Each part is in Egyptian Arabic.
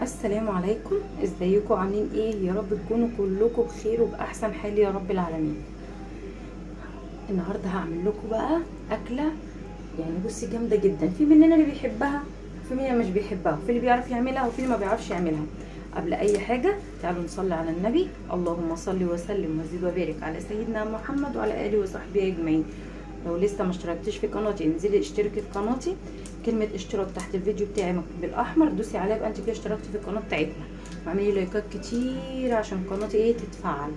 السلام عليكم، ازيكم؟ عاملين ايه؟ يا رب تكونوا كلكم بخير وباحسن حال يا رب العالمين. النهارده هعمل لكم بقى اكله يعني بصي جامدة جدا. في مننا اللي بيحبها، في مننا مش بيحبها، في اللي بيعرف يعملها وفي اللي ما بيعرفش يعملها. قبل اي حاجة تعالوا نصلي على النبي. اللهم صل وسلم وزد وبارك على سيدنا محمد وعلى اله وصحبه اجمعين. لو لسه ما اشتركتيش في قناتي انزلي اشتركي في قناتي. كلمة اشتراك تحت الفيديو بتاعي بالاحمر دوسي عليها يبقى انت كده اشتركتي في القناة بتاعتنا. واعملي لايكات كتير عشان قناتي ايه تتفعل،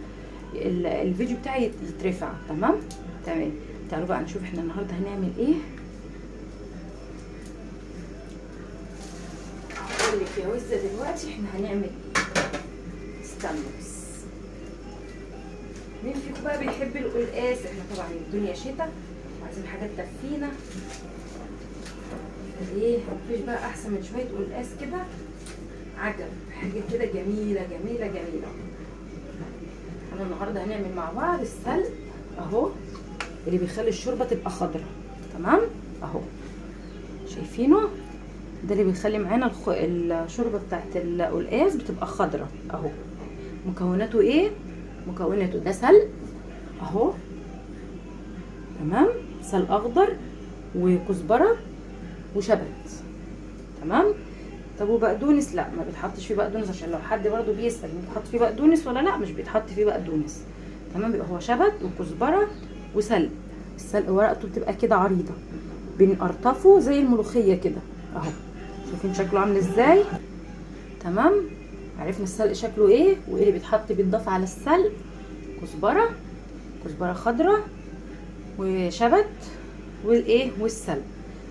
الفيديو بتاعي يترفع. تمام تمام. تعالوا بقى نشوف احنا النهارده هنعمل ايه. هقول لك يا وزه دلوقتي احنا هنعمل ايه. استنوا بس، مين فيكم بقى بيحب القلقاس؟ احنا طبعا الدنيا شتاء وعايزين حاجات تدفينا، ايه مفيش بقى احسن من شوية قلقاس كده، عجب، حاجة كده جميلة جميلة جميلة. انا النهارده هنعمل مع بعض السلق اهو اللي بيخلي الشوربة تبقى خضرة. تمام اهو، شايفينه؟ ده اللي بيخلي معانا الشوربة بتاعت القلقاس بتبقى خضرة اهو. مكوناته ايه؟ مكوناته ده سلق اهو، تمام، سلق اخضر وكزبره وشبت. تمام. طب وبقدونس؟ لا ما بيتحطش فيه بقدونس، عشان لو حد برضو بيسأل بيتحط فيه بقدونس ولا لا، مش بيتحط فيه بقدونس. تمام. بيبقى هو شبت وكزبره وسلق. السلق ورقته بتبقى كده عريضة، بنقرطفه زي الملوخية كده اهو. شايفين شكله عامل ازاي؟ تمام. عرفنا السلق شكله ايه وايه اللي بيتحط بيتضاف على السلق. كزبره، كزبره خضراء وشبت والايه والسلق.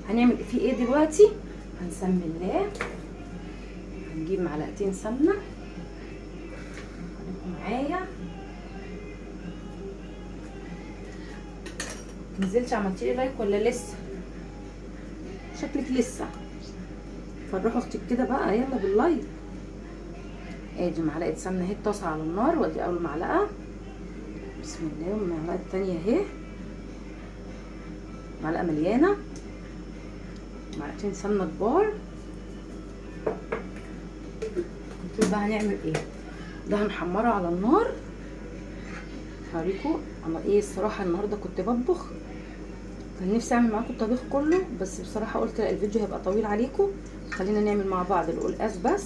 هنعمل فيه ايه دلوقتي؟ هنسمي الله، هنجيب معلقتين سمنه معايا. نزلتي عملتي لي لايك ولا لسه؟ شكلك لسه. فرحوا اختك كده بقى، يلا بال like. ادي معلقه سمنه اهي، الطاسه على النار، وادي اول معلقه، بسم الله. والمعلقه الثانية اهي، معلقه مليانة، معلقتين سمنه كبار. نشوف بقى هنعمل ايه. ده هنحمره على النار. هوريكم انا ايه. الصراحة النهارده كنت بطبخ، كان نفسي اعمل معاكم الطبيخ كله، بس بصراحة قلت لا الفيديو هيبقى طويل عليكم، خلينا نعمل مع بعض القلقاس بس،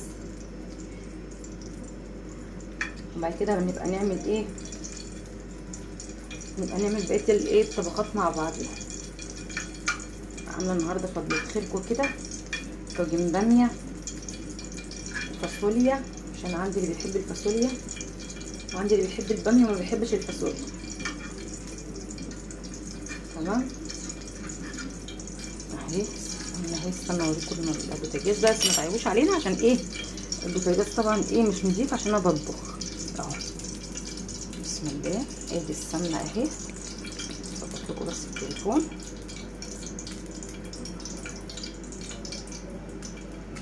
وبعد كده نبقى نعمل ايه، نبقى نعمل بقية الايه الطبخات مع بعضيها. عامله النهارده فضلة خيركم كده طاجن باميه وفاصوليا، عشان عندي اللي بيحب الفاصوليا وعندي اللي بيحب الباميه وما بيحبش الفاصوليا. تمام اهي انا هستنى اوريكم البوتاجاز، بس ما تعيبوش علينا عشان ايه البوتاجاز طبعا ايه مش نضيف عشان انا بطبخ اهو. بسم الله. ادي السمنة اهي، اظبط لكم بس التليفون.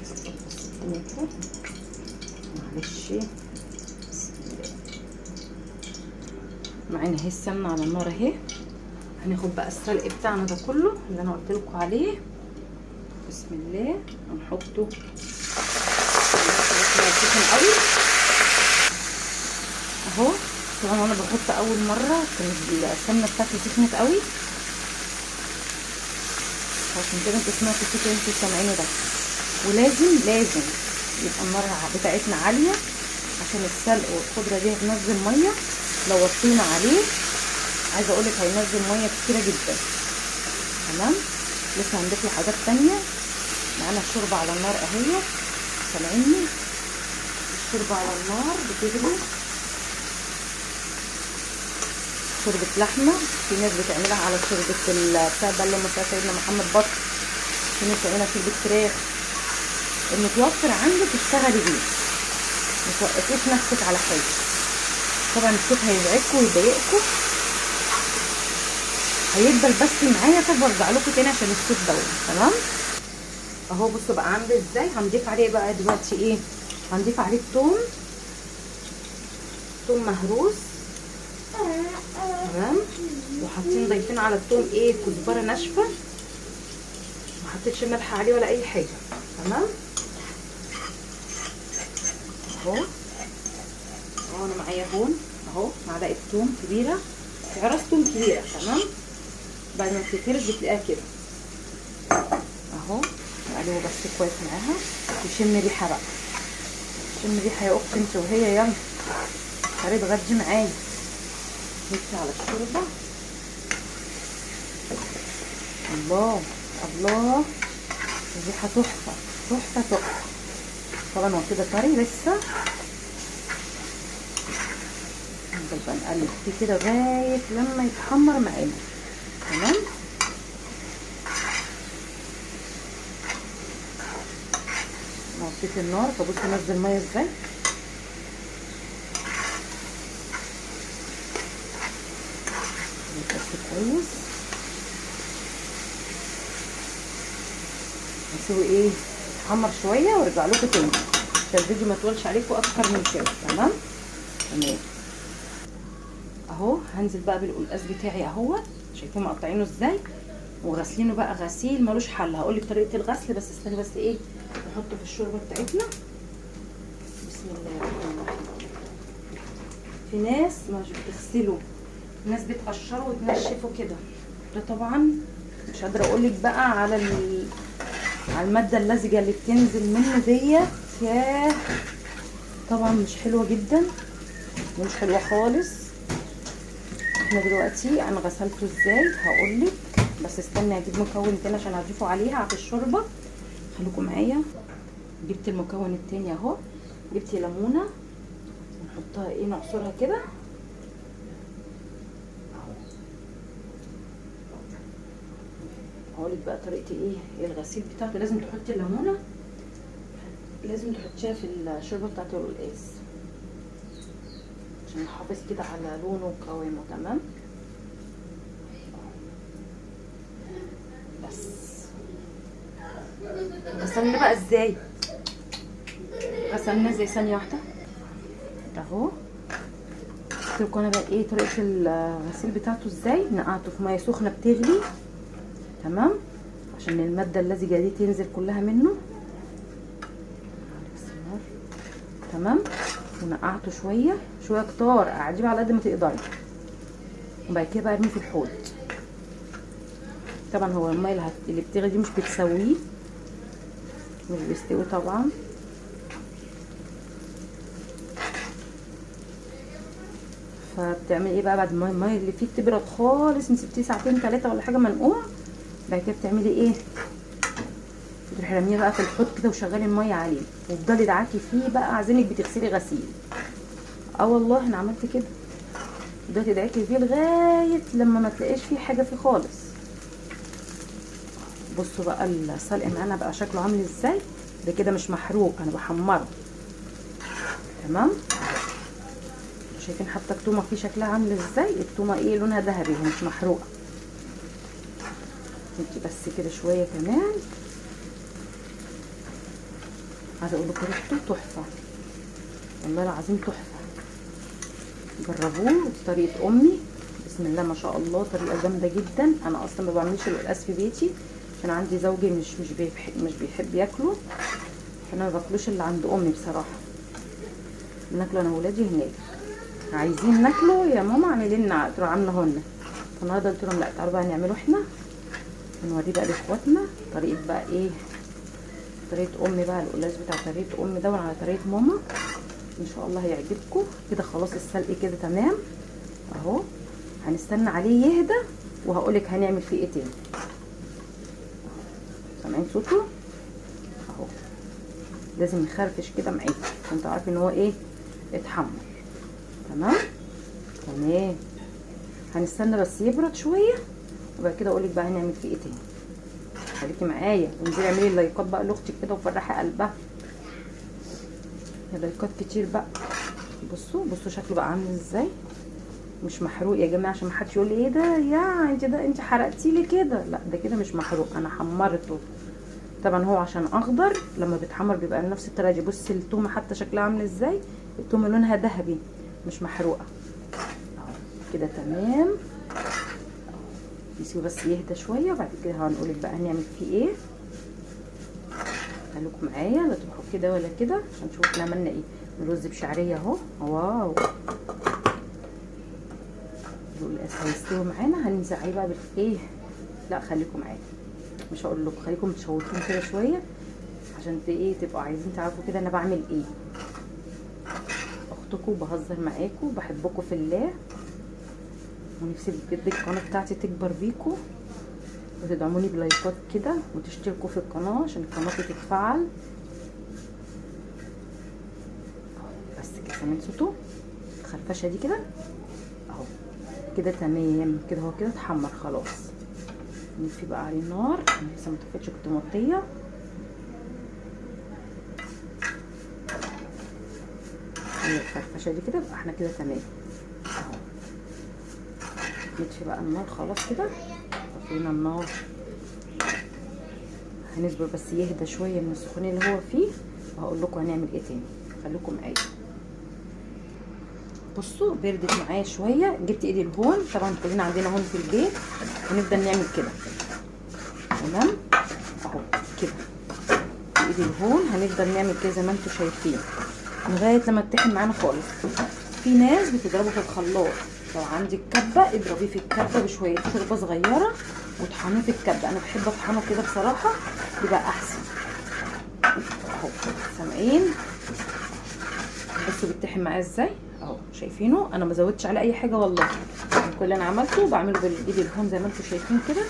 اظبط بس الدنيا كده معلش. بسم الله. معانا اهي السمنة على النار اهي. هناخد بقى السلق بتاعنا ده كله اللي انا قلت لكم عليه. بسم الله. هنحطه سخن قوي اهو. طبعا انا بحط اول مرة كانت السمنة بتاعتي سخنت قوي، عشان كده انتوا سمعتوا الصوت اللي انتوا سامعينه ده. ولازم لازم يبقى النار بتاعتنا عالية عشان السلق والخضره دي هتنزل مية. لو وطينا عليه عايزه اقولك هينزل مية كتيرة جدا. تمام. لسه هنضيف له حاجات تانية. معانا الشوربة على النار اهي، سامعيني؟ الشوربة على النار بتغلي، شوربة لحمه. في ناس بتعملها على شوربة بتاع ده اللي هم بتاع سيدنا محمد بطل، في ناس بتعملها شوربة فراخ. المتوفر عندك اشتغلي بيه، ما توقفيش نفسك على حاجة. طبعا الصوت هيزعجكم ويضايقكم، هيدبل بس معايا. طب وارجع لكم تاني عشان الصوت دوت. تمام اهو. بصوا بقى عامل ازاي. هنضيف عليه بقى دلوقتي ايه؟ هنضيف عليه الثوم، ثوم مهروس. تمام. وحاطين ضايفين على الثوم ايه؟ كزبره ناشفة، ما حطيتش ملح عليه ولا اي حاجة. تمام. اهو. اهو انا معايا هون اهو معلقه توم كبيرة، راس توم كبيرة. تمام. بعد ما بتتهرس بتلاقيها كده اهو. نقلبه بس كويس معاها وشم ريحه بقى، شم ريحه يا اختي انت وهي. يلا تعالي اتغدي معايا. نطفي على الشوربة. الله الله، الريحة تحفة تحفة تحفة. طبعا هو كده طري لسه، نفضل بقى نقلب فيه كده لغاية لما يتحمر معانا. تمام. نوطيت النار، فبصوا نزل المية ازاي. بس كويس. نسيبه ايه يتحمر شوية وارجع لكم تاني عشان الفيديو ما يطولش عليكم اكتر من كده. تمام تمام. اهو هنزل بقى بالقلقاس بتاعي اهو، شايفين مقطعينه ازاي وغسلينه بقى غسيل ملوش حل. هقول لك طريقه الغسل بس استني بس ايه نحطه في الشوربة بتاعتنا. بسم الله الرحمن الرحيم. في ناس مش بتغسله، ناس بتقشره وتنشفه كده. ده طبعا مش قادرة اقول لك بقى على على المادة اللزجه اللي بتنزل منه ديت، ياه طبعا مش حلوة جدا ومش حلوة خالص. احنا دلوقتي انا غسلته ازاي هقول لك، بس استني اجيب مكون تاني عشان هضيفه عليها في الشوربة. خليكم معايا. جبت المكون التاني اهو، جبت ليمونه ونحطها ايه نعصرها كده اهو. هقولك بقى طريقه ايه الغسيل بتاعته. لازم تحطي الليمونه، لازم تحطيها في الشوربة بتاعت القلقاس عشان يحافظ كده على لونه وقوامه. تمام. بس غسلنا بقى ازاي؟ غسلنا ازاي؟ ثانية واحدة اهو. قلت لكم انا بقى ايه طريقه الغسيل بتاعته ازاي. نقعته في مية سخنة بتغلي، تمام، عشان المادة اللزجه دي تنزل كلها منه. تمام. ونقعته شوية شوية كتار، قعديه على قد ما تقدري، وبعد كده بقى ارميه في الحوض. طبعا هو المية اللي بتغلي دي مش بتسويه، مش بيستوي طبعا. فبتعملي ايه بقى بعد ما المية اللي فيه تبرد خالص، سبتيه ساعتين ثلاثة ولا حاجة منقوع، بعد كده بتعملي ايه؟ بتروحي رمية بقى في الحوض كده وشغلي المية عليه وتفضلي ادعكي فيه بقى، عايزينك بتغسلي غسيل. اه والله انا عملت كده، تفضلي تدعكي فيه لغاية لما ما تلاقيش فيه حاجة فيه خالص. بصوا بقى السلق معانا بقى شكله عامل ازاي. ده كده مش محروق، انا بحمره. تمام. شايفين حتى التومه فيه شكلها عامل ازاي؟ التومه ايه لونها ذهبي ومش محروقة. انتي بس كده شوية كمان. عايزه اقول لكم ريحته تحفة والله العظيم تحفة. جربوه بطريقة امي، بسم الله ما شاء الله، طريقه جامدة جدا. انا اصلا ما بعملش القلقاس في بيتي عشان عندي زوجي مش بيحب ياكله، فانا ما باكلوش اللي عند امي بصراحة. بناكله انا وولادي هناك، عايزين ناكله يا ماما اعملي لنا، تروح عامله هن. فالنهارده قلت لهم لا تعالوا بقى نعمله احنا، ونوريه بقى لاخواتنا طريقه بقى ايه، طريقه امي بقى، القلاش بتاع طريقه امي ده على طريقه ماما. ان شاء الله هيعجبكم. كده خلاص السلق كده تمام اهو. هنستنى عليه يهدى وهقولك هنعمل فيه ايه تاني. سامعين صوته اهو؟ لازم يخرفش كده معاكي عشان تعرفي ان هو ايه اتحمر. تمام تمام. هنستنى بس يبرد شوية وبعد كده اقولك بقى هنعمل فيه ايه تاني. خليكي معايا وانزلي اعملي اللايكات بقى لاختك كده وفرحي قلبها. اللايكات كتير بقى. بصوا بصوا شكله بقى عامل ازاي، مش محروق يا جماعة عشان ما حدش يقول لي ايه ده يا انت ده انت حرقتي لي كده. لا ده كده مش محروق، انا حمرته. طبعا هو عشان اخضر لما بيتحمر بيبقى نفس الطريقة دي. بصي التومه حتى شكلها عامل ازاي، التومه لونها ذهبي مش محروقة اهو كده. تمام. نسيبه بس يهدى شوية وبعد كده هنقولك بقى هنعمل فيه ايه. خليكم معايا، لا تروحوا كده ولا كده عشان تشوفوا احنا عملنا ايه. رز بشعريه اهو. wow، القلقاس هيستوي معانا. هننزل عليه بقى بالايه؟ لا خليكم معايا، مش هقول لكم، خليكم متشوقين كده شوية عشان ايه تبقوا عايزين تعرفوا كده انا بعمل ايه. اختكم بهزر معاكم، بحبكم في الله، ونفسي بجد القناة بتاعتي تكبر بيكم، وتدعموني بلايكات كده، وتشتركوا في القناة عشان قناتي تتفعل. بس كده سامعين صوته الخرفشه دي كده اهو كده تمام كده، هو كده اتحمر خلاص. نطفي بقى عليه النار، لسه ما طفتش، كنت موطيه. الفرفشه دي كده بقى احنا كده تمام اهو. نطفي بقى النار خلاص كده، طفينا النار. هنصبر بس يهدى شوية من السخونيه اللي هو فيه، وهقول لكم هنعمل ايه تاني، خليكم معايا. بصوا بردت معايا شوية، جبت ايدي الهون، طبعا كلنا عندنا هون في البيت، ونفضل نعمل كده تمام اهو كده بايدي الهون. هنفضل نعمل كده زي ما انتم شايفين لغاية لما تتحن معانا خالص. في ناس بتضربه في الخلاط، لو عندك كبه اضربيه في الكبه بشوية شوربة صغيرة وطحنيه في الكبه. انا بحب اطحنه كده بصراحة، بيبقى احسن اهو. سامعين؟ بصوا بيتطحن معايا ازاي اهو، شايفينه؟ انا ما زودتش على اي حاجة والله، كل اللي انا عملته بعمله بالايد الهون زي ما انتم شايفين كده.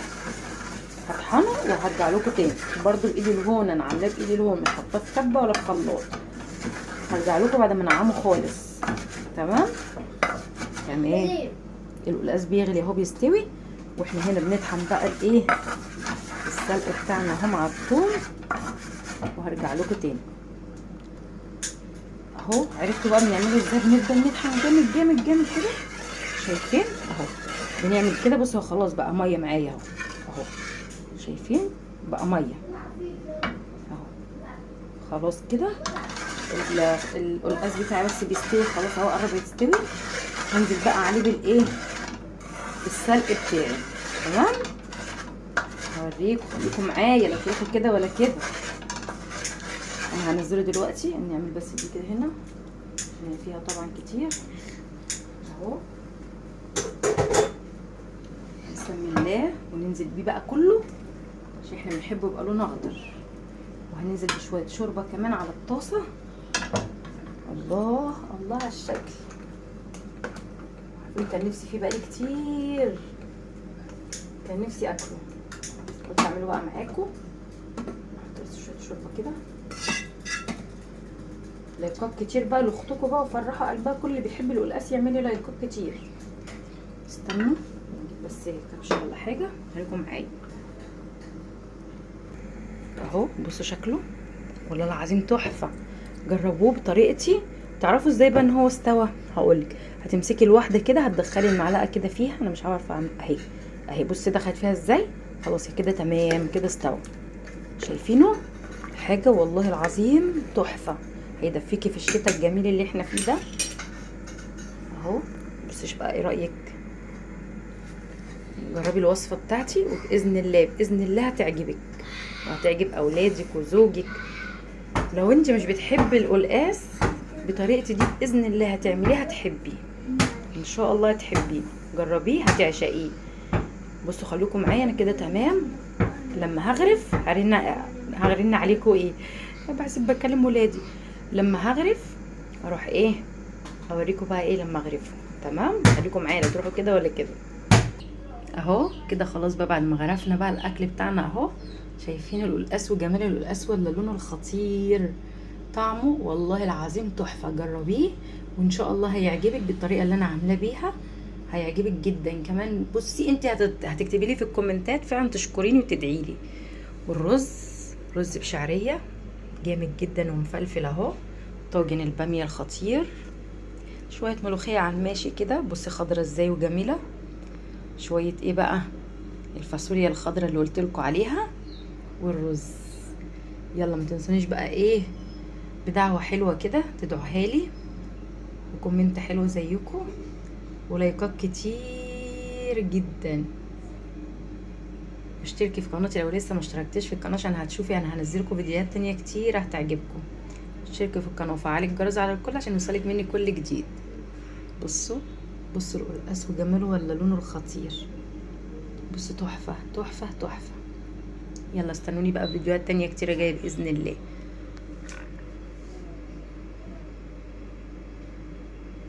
هطحنه وهرجع لكم تاني. برده بايد الهون، انا عاملاه بايد الهون، مش حاطاه في كبه ولا في خلاط. هرجع لكم بعد ما نعمه خالص. تمام تمام. القلقاس بيغلي اهو، بيستوي، واحنا هنا بنطحن بقى الايه السلق بتاعنا اهو مع الثوم، وهرجع لكم تاني اهو. عرفتوا بقى بنعمله ازاي؟ بنفضل نطحن جامد جامد جامد كده، شايفين اهو بنعمل كده. بصوا خلاص بقى مية معايا اهو اهو، شايفين بقى مية اهو خلاص كده. القلقاس بتاعي بس بيستوي خلاص اهو، قرب يستوي. هنزل بقى عليه بالايه السلق بتاعي. تمام، هوريكم، خليكم معايا لا تروحوا كده ولا كده. انا هنزله دلوقتي، نعمل بس دي كده هنا عشان فيها طبعا كتير اهو. بسم الله، وننزل بيه بقى كله عشان احنا بنحبه يبقى لونه اخضر. وهننزل بشوية شوربة كمان على الطاسه. الله الله على الشكل، عارفين كان نفسي فيه بقالي كتير، كان نفسي اكله، قلت اعمله بقى معاكم. احط بس شوية شوربة كده. لايكات كتير بقى لاختكم بقى، وفرحوا قلبها، كل اللي بيحب القلقاس يعمل لي لايكات كتير. استنوا نجيب بس كبشة ولا حاجة، خليكم معايا اهو. بصوا شكله والله العظيم تحفة، جربوه بطريقتي. تعرفوا ازاي بقى ان هو استوى؟ هقولك. هتمسكي الواحدة كده، هتدخلي المعلقة كده فيها، انا مش عارفه اهي اهي، بصي دخلت فيها ازاي. خلاص كده تمام، كده استوى. شايفينه؟ حاجة والله العظيم تحفة، هيدفيكي في الشتاء الجميل اللي احنا فيه ده اهو. بصي بقى، ايه رايك؟ جربي الوصفة بتاعتي وباذن الله باذن الله هتعجبك، وهتعجب اولادك وزوجك. لو انت مش بتحبي القلقاس بطريقتي دي باذن الله هتعمليه هتحبيه ان شاء الله، هتحبيه. جربيه هتعشقيه. بصوا خليكم معايا، انا كده تمام. لما هغرف هرن عليكم ايه، بحسب بكلم ولادي. لما هغرف اروح ايه اوريكم بقى ايه لما اغرفه. تمام، خليكم معايا لا تروحوا كده ولا كده. اهو كده خلاص بقى، بعد ما غرفنا بقى الاكل بتاعنا اهو. شايفين القلقاس وجمال القلقاس ولا لونه الخطير، طعمه والله العظيم تحفة. جربيه وان شاء الله هيعجبك بالطريقة اللي انا عاملاه بيها، هيعجبك جدا كمان. بصي انت هتكتبي لي في الكومنتات فعلا تشكريني وتدعي لي. والرز رز بشعريه جامد جدا ومفلفل اهو. طاجن الباميه الخطير، شوية ملوخية على الماشي كده، بصي خضرة ازاي وجميلة. شوية ايه بقى الفاصوليا الخضراء اللي قلت لكم عليها، والرز. يلا ما تنسونيش بقى ايه بدعوة حلوة كده تدعوها لي، و comment حلو زيكم، ولايكات كتير جدا. اشتركي في قناتي لو لسه ما اشتركتيش في القناة عشان هتشوفي انا هنزلكم فيديوهات تانية كتير هتعجبكم. اشتركي في القناة وفعلي الجرس على الكل عشان يوصلك مني كل جديد. بصوا بصوا القلقاس وجماله ولا لونه الخطير. بصوا تحفة تحفة تحفة. يلا استنوني بقى فيديوهات تانية كتيرة جاية بإذن الله.